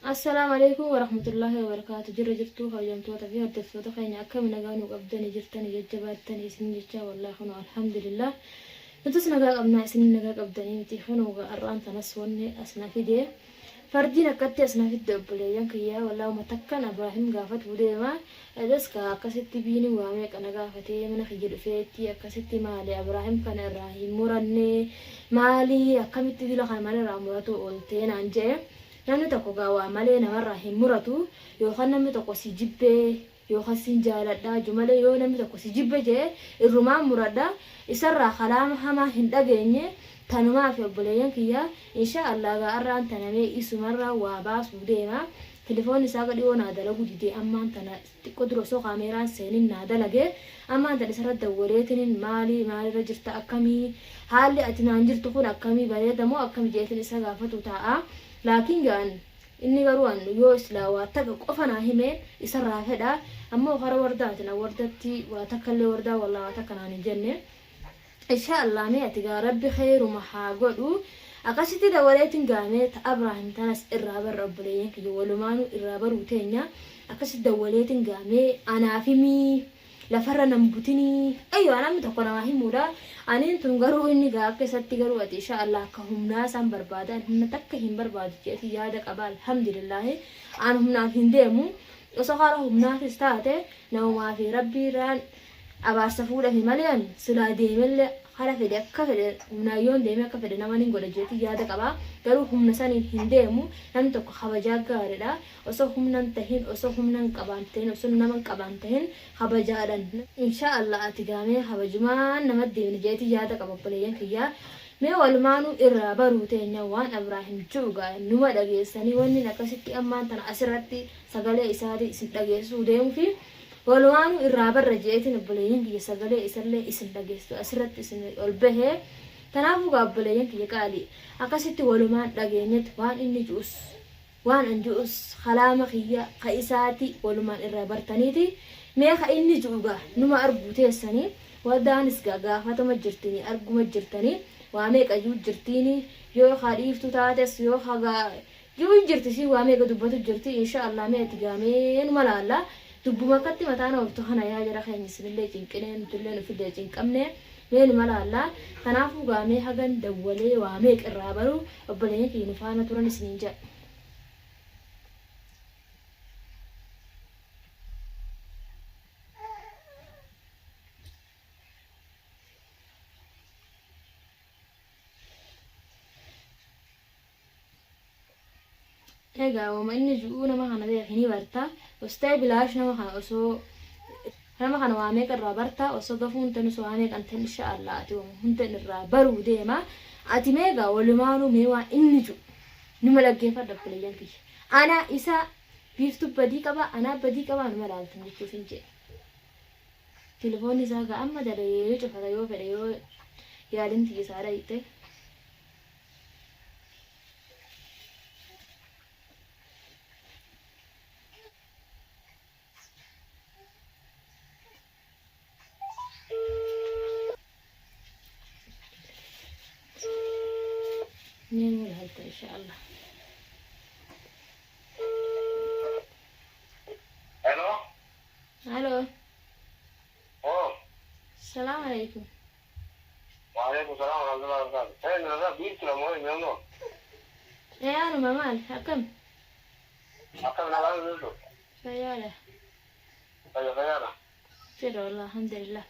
Assalaamu Aleeykum Warahmatullaahi Wabarakaatu Jirra jirtuu kabajamtoota fi hordoftoota keenya akkami nagaa nu qabdani jirtani jajjabaattani isin jechaa wallaahi kunoo alhamdulillah nutis nagaa qabnaa isin nagaa qabdanii miti kunoo gaa arraan tanas wanni as na fide fardiin akkatti as na fidde obboleeyyan kiyyaa wallaahi uma takkan Abraahim gaafatuu deema edas kaa akkasitti biini waa meeqa na gaafatee mana kiyya dhufeetti akkasitti maali Abraahim kana irraa hin murannee maali akkamitti dila kana mana irraa muratuu ooltee naan je'e Namni tokko gaa waa malee namarraa hin muratu yookan namni tokko si jibbee yookan sin jaaladha ju malee yoo namni tokko si jibbe je'e irrumaan muradha isarraa kalaama hamaa hin dhageenye tanumaafi obboleeyyan kiyya inshaa Allah gaa arraan tana mee isumarraa waa baasuu deema tilifoonni isaa ga dhiyoo naa dalagu dide ammaan tana xiqqo dura osoo kaameeraan seenin naa dalage ammaan tana isarra dawwaleetinin maali maalirra jirta akkamii haalli ati naan jirtu kun akkamii bareeda moo akkami jeetin isa gaafatu taa'a laakiin ga'an inni garuu an yoo islaa waa takka qofa naa himeen isarraa fedha ammoo kara wardaatin an wardatti waa takkallee wardaa wallaa waa takka naan hin jenne Insha Allah mee ati gaa rabbi kheyruma haa godhu akasitti dawaleetin gaa mee ta Abrahim tanas irraa barra obboleeyyan kiyya walumaanu irraa baruu teenya akasitti dawaleetin gaa mee anaaf himii lafarra nan butinii ayyo namni tokko namaa himuudha aniin tun garuu inni gaa akka isatti garuu ati insha Allah akka humnaa isaan barbaada an humna takka hin barbaadu jeeti yaada qaba alhamdulillaahi an humnaan hin deemu osoo karaa humnaatis taate namumaa fi rabbiirraan Abaarsa fuudhafi malee an silaa deemellee kara fedhe akka fedhe humnaan yoon deeme akka fedhe nama nin godha jeetin yaada qaba garuu humna saniin hin deemu namni tokko kabajaa gaaridha osoo humnan tahin osoo humnan qabaan tahin osoo naman qabaan tahin kabajaadhan inshaa Allah ati gaa mee kabajumaan nama deemna jeetin yaada qaba obboleeyyan kiyya mee walumaanuu irraa baruu teenya waan Abraahim ju'u gaa numa dhageessanii wannin akkasitti ammaan tana asirratti sagalee isaatii isin dhageessisuu deemufi Walumaanuu irraa barra je'eetiin obboleeyyan kiyya sagalee isallee isin dhageessisu asirratti isin ol bahe. Tanaafuu gaa obboleeyyan kiyya qaalii akkasitti walumaan dhageenyet waan inni ju'us waan an ju'us kalaama kiyya ka isaati walumaan irraa bartaniiti mee ka inni ju'u gaa numa arguu teessanii wardaanis gaa gaafatama jirtinii arguma jirtanii waa meeqa ju'u jirtiini yoo ka dhiiftu taates yoo ka gaa Jiru jirti isiin waa meeqa dubbatu jirti insha Allah mee ati gaa mee numa laalla dubbuma akkatti mataa na ooftu kana yaa jara keenya isinillee cinqinee nutillee nufillee cinqamne mee numa laalla kanaafuu gaa mee hagan dawwalee waa meeqa irraa baru obboleeyyan kiyya nu faana turan isiniin jedha. Egaa wama inni ju'uu nama kana beeki ni barta. Ostee bilaash nama kana osoo nama kana waa meeqa irraa barta osoo gafuu hin ta'in osoo waa meeqa hin ta'in insha Allah ati wama hunda irraa baruu deema. Ati meegaa walumaanuu mee waan inni ju'u numa dhaggeeffadha obboleeyyan kiyya. Ana isa biiftuu badii qaba anaa badii qaba numa laaltan jechuuf hin jedhe. Telefoonni isaa gaa amma dalagee yoo cufata yoo fedhe yoo yaalin tiyya isaa dhayxe. Mee nu ilaalta insha Allah. Hello. Halo. Oh. Salaam alaikum. Waalaikum salaam warahmatullahi wabarakatuh. Eh, nana biiftu moo hin nyamno? Ee anuma maal akkam? Akkam nagaa biiftu? Fayyaadha. Fayya fayyaadha. Jira wallah alhamdulillah.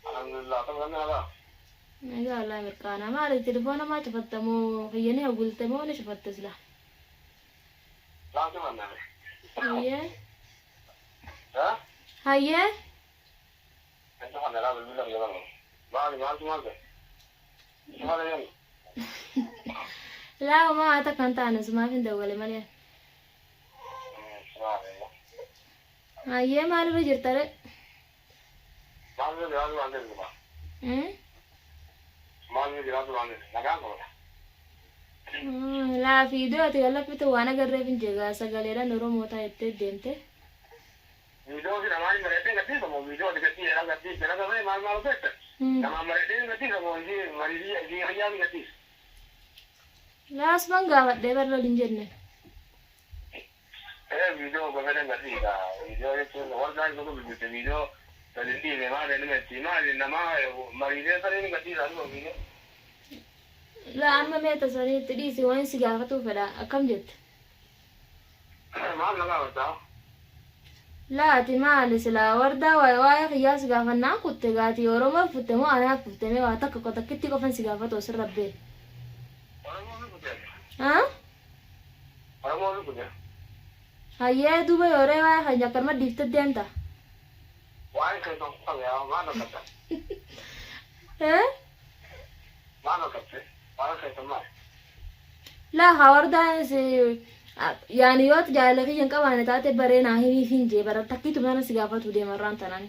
Alhamdulillah. Akkam namni nagaa? Nagaa wallah mirqaana. Maali telefoona maa cufatta moo kiyya ni hawwilte moo ni cufatte sila? Laa cufanna. Hayyee. Ha? Hayyee. Hin cufanne laa bilbila kiyya barbaadu. Maali maaltu maal ta'e? Cufate jennu. Laa homaa haa takka hin taane sumaaf hin dawwale malee. Hayyee maalirra jirta ree? Maalirra jiraatu waan ta'eef dhugaa. Maalirra jiraatu waan ta'eef nagaan qabata. Laa fiidoo ati gallakfite waan agarreef hin jegaa sagaleedhaan Oromoo ta'a jettee deemte. Viidiyoo fi namaan mari'attee gadhiifamu viidiyoo ati gadhiise gadhiise nagarree maal maal beekta namaan mari'attee gadhiifamu isii marii isii hayyaa ni gadhiisa. Laasman gaafadhee bar lol hin jenne. Viidiyoo gosa gadhiisa. Viidiyoo jechuun warra tokko bilbilte viidiyoo gadi dhiise maal inni itti maal nama mariisee sareen gadhiisa dhufa viidiyoo. Laa amma mee tasaniitti dhiisi waan si gaafatuu fedha akkam jette? Maal na gaafataa? Laa ati maali silaa wardaa waa'ee waa'ee kiyyaa si gaafannaan kutte gaatii Oromoo futte moo anaaf futte mee waa takka takkitti qofan si gaafatu asirra bee. Oromoo fi kute. Haa? Oromoo fi kute. Hayyee duuba yooree waa'ee keenya akkanuma dhiiftee deemta. Waa'ee kee tokko qabe yaa maal rakkatta? Eh? Maal rakkatte? Waa'ee kee maal? Laa haa wardaan si yaani yoo ati jaalala kiyya hin qabaanne taate baree naa himiif hin jee bara takkiitu mana si gaafatu deemarraan tanaan.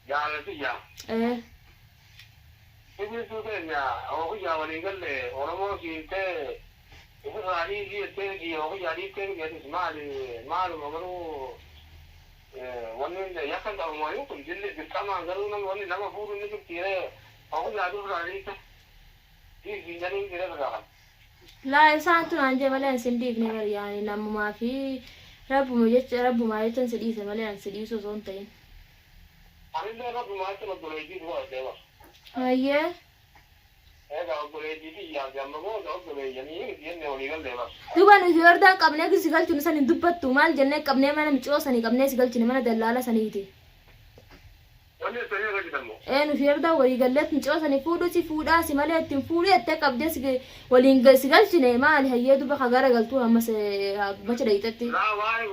Jaalatiyyaa. Eh. Ibsituu keenya hooqiyyaa walii galle Oromoo siintee ofirraa dhiisii jettee miti hooqiyyaa dhiiftee miti atis maali maaluma garuu wanni yakka hin qabu mooyuu kun jilli dirqamaan garuu nama wanni nama fuudhu ni jirti hooqiyyaa ofirraa dhiiste dhiisii jedhanii jira irraa kan. Laa isaan tun aan jee malee an sin dhiifne bari yaani namumaa fi rabbuma jecha rabbumaa jechan si dhiise malee an si dhiisu osoo hin ta'in. Anillee rabbumaa jecha obboleettii du'a deema. Hayyee. Egaa obboleettii xiyyaa fi amma booda obboleeyyanii miti jennee walii gallee bas. Duuba nuti wardaan qabnee si galchinu san hin dubbattu maal jennee qabnee mana micoo sanii qabnee si galchine mana dallaala saniiti. Wanni sanii irra jiramu. Ee nuti wardaan walii galleet micoo sanii fuudhu si fuudhaa si malee ittiin fuudhu jettee qabdee si waliin si galchine maali hayyee duuba ka gara galtuu amma macha dhayixetti. Laa waa'ee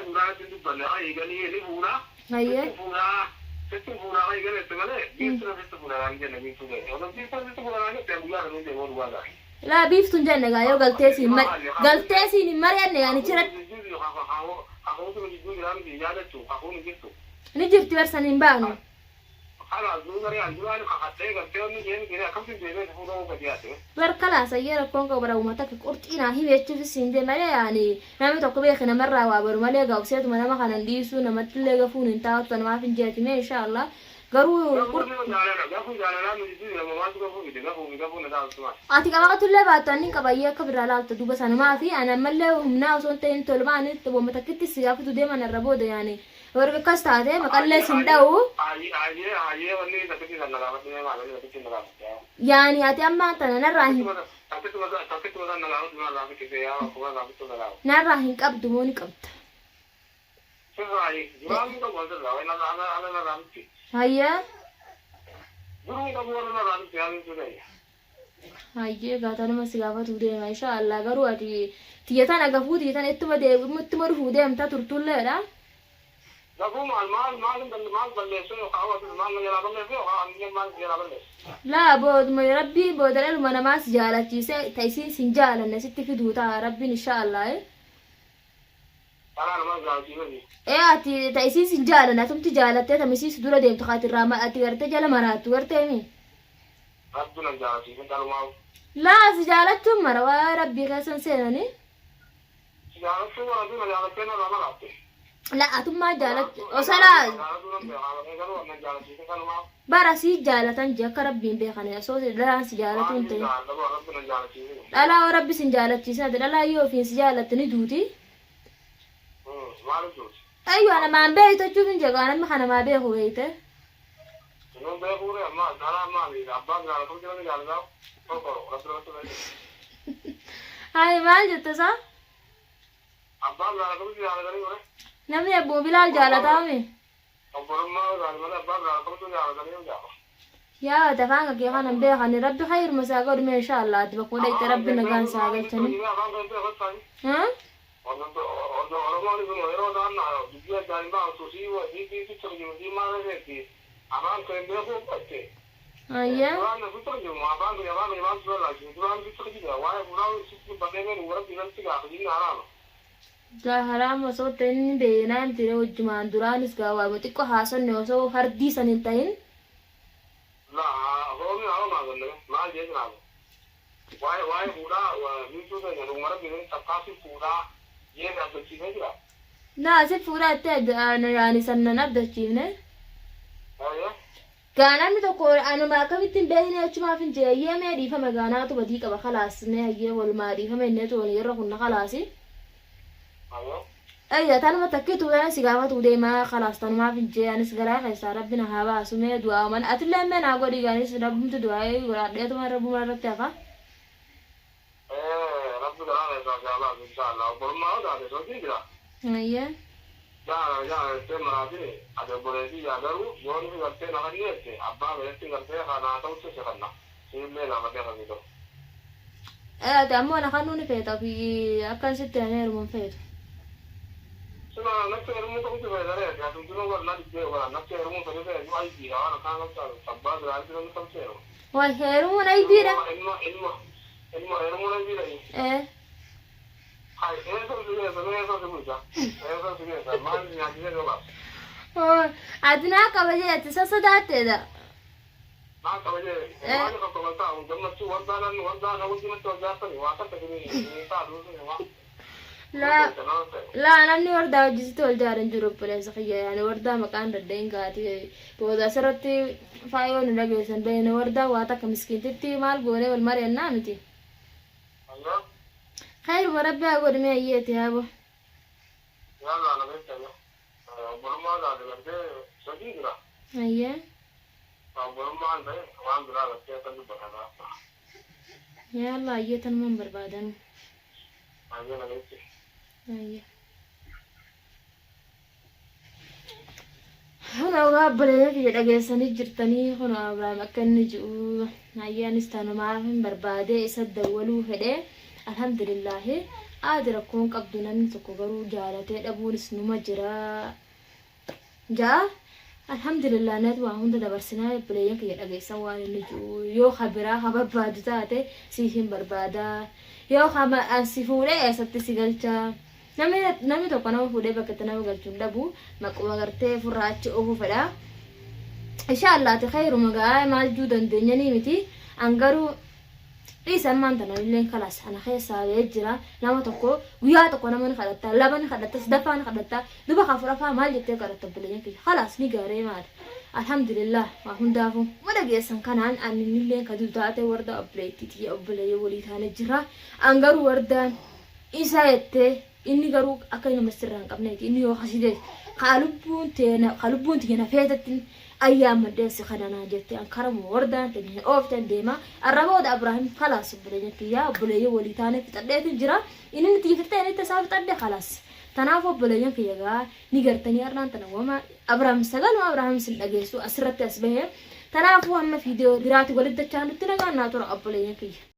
fuudhaa itti dubbanne haa eegalii ni fuudhaa. Hayyee. Sitti fuudhaa sitti fuudhaa haa eegalette malee biiftuu sitti fuudhaa naan jenne biiftuu ta'e. Osoo biiftuu sitti fuudhaa naan jette guyyaa kana hundi eeguu dhugaa ta'a. Laa biiftuun jenne gaa yoo galtee siin galtee siin hin mari'anne yaani chira Hafuutu jidduu jiraa miti yaadattu hafuun jirtu. ni jirti barsan hin baanu. Kalaas duuba re'aan duraan kakattee gartee wanni jeen jedhee akkamitti deemee fuudhuu gadi yaate. Bar kalaas ayyee rakkoon qabu bara uummata akka qurxii naa hime jechuufis hin jee malee yaani namni tokko beeke namarraa waa baru malee gaafseetuma nama kanan dhiisuu namattillee gafuun hin taa'u namaaf hin jeetime inshaallah garuu Gafuu jaalala gafuu jaalalaa nu jidduu jira mamaatu gafuu fide gafuu fi gafuu na taasisu maal. Ati qabaqatullee baattu annin qabayyee akka biraa laalta duuba sanumaa fi ani ammallee humnaa osoo hin ta'in tolmaan wamma takkitti si gaafatu deeman irra booda yaani warri akkas taate maqallee sin dha'u. Hayyee hayyee wanni takkitti san na gaafadhu mee maal wanni takkitti na gaafadhu. Yaani ati ammaa tana narraa hin Takkitti takkitti mataa na gaafadhu na gaafadhu yaa akkuma gaafadhu na gaafadhu. Narraa hin qabdu moo ni qabda? Sirraa duraan qabu asirraa wayna ana ana na gaafadhu. Hayyee. Duruu qabu warra na gaafadhu yaa bitu ta'e. Hayyee gaatanuma si gaafatu deema inshaallah garuu ati tiyya tana gafuu tiyya tana ittuma deemu ittuma dhufuu deemta turtulleedha. Gafuu maal maal maal maal balleessuu yookaan maal na jalaa balleessuu yookaan maal jalaa balleessu. Laa booduma rabbii booda dhaluma namaa si jaalachiise ta isiin sin jaalanne sitti fiduu ta'a rabbiin inshaallah. Karaa namaa jaalachiisanii. Ee ati ta isiin sin jaalanne atumti jaalattee ta misiis dura deemtu kaatirraa ati gartee jala maraattu gartee mi. Rabbi na jaalachiise dhalumaa. Laa si jaalachuun mara waa rabbii keessan seenanii. Si jaalachuu warra na jaalattee narraa maraatte. Laa atummaa jaalachuu osalaa Jaalachuu nan beekaa malee garuu na jaalachiise dhalumaa. Bara si jaalatan jee akka rabbiin beekan osoo dhalaan si jaalatu hin ta'in. Rabbi na jaalachiise. Dhalaa yoo rabbi sin jaalachiisin ati dhalaa yoo ofiin si jaalatte ni duuti. Maal jechuuti? Ayyoo namaan beektu jechuuf hin jedhu namni kana maa beeku beekte. Nuun beekuure amma dhalaa maali abbaa jaalatu jiran jaalataa tokko rabbi rabbi beeku. Hayi maal jette isaa? Abbaa jaalatu jaalatanii ture. Namni abbuma Bilaal jaalataame. Obbolummaa jaalatu abbaa jaalatu jaalatanii jaalatu. Yaa ati afaan kee kanan beekan rabbi khayruma isaa godhu mee inshaallah ati bakkuma dhayxe rabbi nagaan isaa galchanii. Afaan kan beeku ta'i. Haa? Oromoon kun yeroo ta'an dubbii addaan hin baatu sii sii si turjumu sii maal ta'etti afaan kan beeku batte. Ayyaa. Duraan si turjumu afaan kun afaan kun maal tura laajisu duraan si turjumu waa'ee fuudhaa sitti bakkee beeku warra biratti gaafa jinni haraama. Gaa haraama osoo ta'in beenaan ture wajjumaan duraanis gaa waa xiqqoo haasonne osoo hardii san hin ta'in. Laa hoomi haromaa ganne maal jee jiraatu. Waa'ee waa'ee fuudhaa biiftuu keenya dhuguma rabbi takkaasi fuudhaa jee dhaabbachiisee jira. Naa si fuudhaa itti yaani san nan abdachiifne. Ayyaa. Gaa namni tokko anuma akkamitti hin beekne jechumaaf hin jee hayyee mee dhiifame gaanaatu badii qaba kalaas mee hayyee walumaa dhiifame inneetu wal yeroo kunna kalaasi. Ayya tanuma takkitu tana si gaafatu deemaa kalaas tanumaaf hin jee anis garaa keessaa rabbi na haa baasu mee du'aa man atillee mee naa godhi anis rabbumti du'aa godhadheetuma rabbuma irratti hafa. Rabbi garaa keessaa si haa baasu inshaallah. Obbolummaa yoo taate sochii jira. Ayya. Jaara jaara jettee maraatini ati obboleettii yaa garuu yoo nufi gartee na kanneette abbaa fedhetti gartee kanaa ta'utti si kanna. Siillee gaafadhee kasii ta'u. Ati ammoo na kannuu ni feeta ofii akkan sitti na heerumu hin feetu. Sila natti heerumuu kamtu feeta ree ati atumtinuu bar na diddee bara natti heerumuu fedhe ta'e nu aybiidha waan akkaan qabta abbaa biraa argi namni kamtu heeruma. Way heerumuun aybiidha. Ilma ilma ilma heerumuun aybiidha. Ee. Hay eessa si geessa mee eessa si bulcha eessa si geessa maal nyaachisee si obaasa. Ati naa kabajee ati sassodaatteedha. Maal kabajee maal kakkabaltaa gammachuu wardaan wardaan wajjinatti wal jaarsani waa takka isin taatu waa. Laa laa namni wardaa hojjisitti wal jaaran jiru obboleessa kiyya yaani wardaa maqaan dadda'in gaati booda asirratti faayoo nu dhageessan beekne wardaa waa takka miskiintitti maal goonee wal mari'annaa miti. Khayruma rabbi haa godhu mee ayyeeti haabo. Yaalaa na beekta obbolummaa taate gartee sochii jira. Ayyee. Obbolummaan ta'e waan biraa gartee akka dubbatan. Yaa Allah ayyee tanumaan barbaadanu. Ayyee na beekti. Ayyee. Kun ogaa obboleeyyan kiyya dhageessanii jirtanii kun Abrahaam akka inni ji'u ayyaanis tanumaaf hin barbaade isa dawwaluu fedhe alhamdulillaahi aadi rakkoon qabdu namni tokko garuu jaalatee dhabuunis numa jira ja'a alhamdulillah natu waa hunda dabarsinaa obboleeyyan kiyya dhageessan waan inni ji'u yoo ka biraa ka barbaadu taate si hin barbaada yoo ka si fuudhee eessatti si galchaa Namni namni tokko nama fuudhee bakka itti nama galchu hin dhabu. Maquma gartee furraa achi oofuu fedha. Insha Allah ati khayruma gaa maal juu dandeenya ni miti. An garuu dhiisa ammaan tana illee kalaas ana keessaa ba'ee jira. Nama tokko guyyaa tokko nama ni kadhatta, lama ni kadhatta, sadaffaa ni kadhatta, duba ka afuraffaa maal jettee kadhatta obboleeyyan kiyya. Kalaas ni gaaree maali. Alhamdulillah waa hundaafuu. Uma dhageessan kanaan ani illee ka dudu taate warda obboleettii tiyya obboleeyyan walii taane jira. An garuu wardaan Isa jettee inni garuu akka nama sirraa hin qabneeti inni yoo kasii kaa lubbuun teena ka lubbuun tiyya na feetetti ayyaammadheen si kana naan jette an karama wardaan teenya oofteen deema arra booda Abraahim kalaas obboleeyyan kiyyaa obboleeyyan walii taane fixadheetin jira inni ni tiyya fixxee inni tasaa fixadhe kalaas tanaaf obboleeyyan kiyya gaa ni gartanii arraan tana wama Abraahim sagaluma Abraahim sin dhageessu asirratti as bahe tanaafuu hamma fiidiyoo biraati walitti dachaa nutti nagaan naa tura obboleeyyan kiyya.